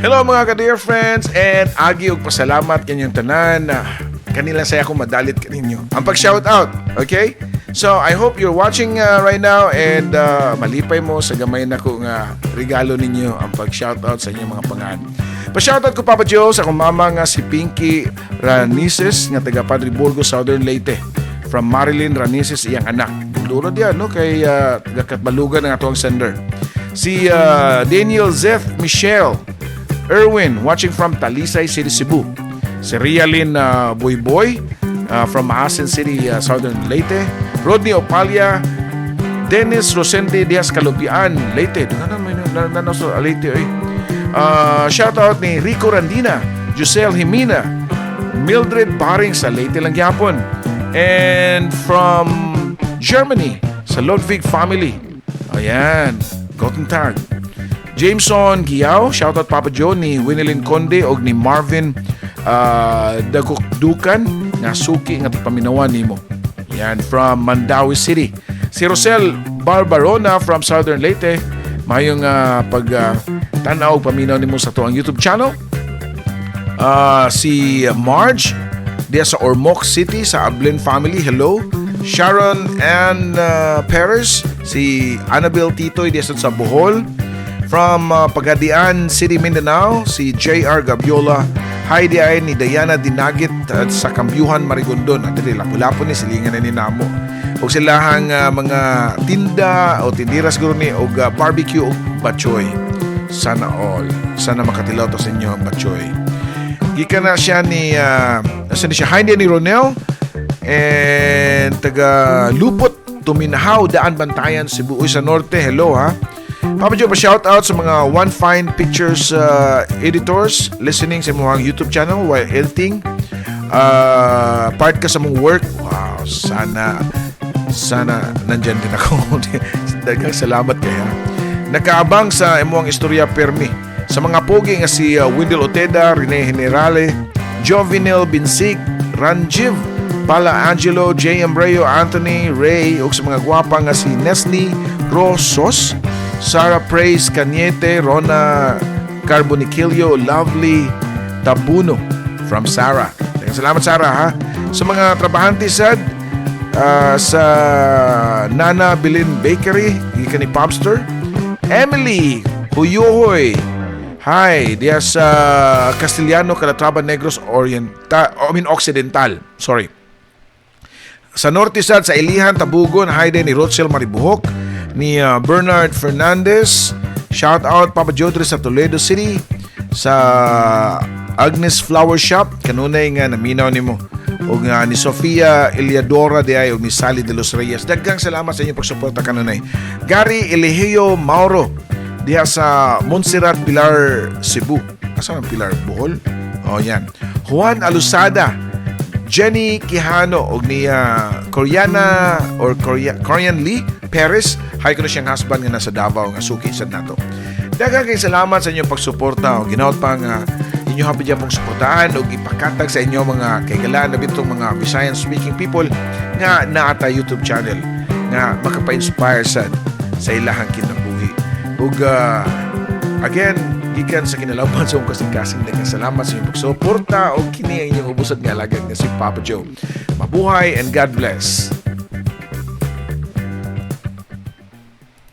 Hello, mga ka-dear friends, and agi og pasalamat kanyong tanan. Kanila saya ako madalit kaninyo. Ang pag-shout out, okay? So I hope you're watching right now and malipay mo sa gamay na ko nga regalo ninyo, ang pag-shout out sa inyong mga pangan. Pa-shoutout ko, Papa Joe, sa akong mama nga si Pinky Ranises nga taga Padre Burgos, Southern Leyte. From Marilyn Ranises, iyang anak. Duro diyan no kay taga Katbalugan ang atoang sender. Si Daniel Zeth Michelle Erwin, watching from Talisay City, Cebu. Si Rialyn Boyboy from Maasin City, Southern Leyte. Rodney Opalia, Dennis Rosende Diaz Calupian, Leyte. Doon na may na sa Leyte oy. Shout out ni Rico Randina, Giselle Jimena, Mildred Baring sa Leyte lang gyapon. And from Germany, sa Ludwig family. Ayan, guten Tag. Jameson Giao, shoutout, Papa Joe, ni Winilyn Conde og ni Marvin Dagukdukan nga suki nga paminawan nimo. Yan, from Mandaue City. Si Rosel Barbarona from Southern Leyte, mayong pag tan-aw og paminaw nimo sa atoang YouTube channel. Si Marge diya sa Ormoc City, sa Ablin family, hello. Sharon and Perez, si Annabel Titoy diya sa Bohol. From Pagadian City, Mindanao, si JR Gabiola. Hi di ay ni Diana Dinagit at sa Kambyuhan, Marigondon. At dili lapu-lapu ni silingan na ni namo. Og silahang mga tinda o tindira siguro ni og barbecue og batchoy. Sana all. Sana makatilaw to sa inyo ang batchoy. Gikan na siya ni asa ni siya? Hi ni Ronel and taga Lupot, Tuminahaw, Daan Bantayan, Cebu. Uy, sa Norte, hello ha. Papa Joe, pa-shout out sa mga One Fine Pictures editors listening sa imong YouTube channel while editing. Part ka sa mong work. Wow, sana sana nandyan din ako. Daghang salamat kaya. Nakaabang sa imong istorya permi. Sa mga pogi nga si Wendell Oteda, Rene Generale, Jovenel Binsig, Ranjiv Pala Angelo, J.M. Rayo, Anthony Ray, ug sa mga gwapa nga si Nestle Rosos, Sarah Praise Cañete, Rona Carboniquillo, Lovely Tabuno from Sarah. Daghang salamat, Sarah, ha. Sa mga trabahante sad sa Nana Bilin Bakery, gikan ni Popster, Emily Huyuhoy. Hi, diya sa Castellano, Calatrava, Negros Oriental, I mean Occidental. Sorry. Sa Norte sad sa Ilihan, Tabugon, hi din ni Rochelle Maribuhok, ni Bernard Fernandez. Shout out, Papa Jodre, sa Toledo City, sa Agnes Flower Shop, kanunay nga naminaw nimo. Og nga ni Sofia Eliadora di ay og ni Sally de los Reyes. Daghang salamat sa inyong pagsuporta kanunay. Gary Eligio Mauro diha sa Montserrat Pilar, Cebu. Asa ang Pilar? Bohol? Oh, yan. Juan Alusada, Jenny Quijano og ni Koreana or Korea, Korean Lee Perez. Hi kuno siyang husband nga nasa Davao nga suki sad nato. Daghang kay salamat sa inyong pagsuporta og ginaot pa nga inyo hapit pong suportahan og ipakatag sa inyo mga kaigalaan na bitong mga Visayan speaking people nga naata YouTube channel nga makapa-inspire sad sa ilahang kinabuhi. Ug again, gikan sa kinalawban sa akong kasing-kasing, daghang salamat sa inyong pagsuporta og kini ang inyong ubosad nga alagad nga si Papa Joe. Mabuhay and God bless.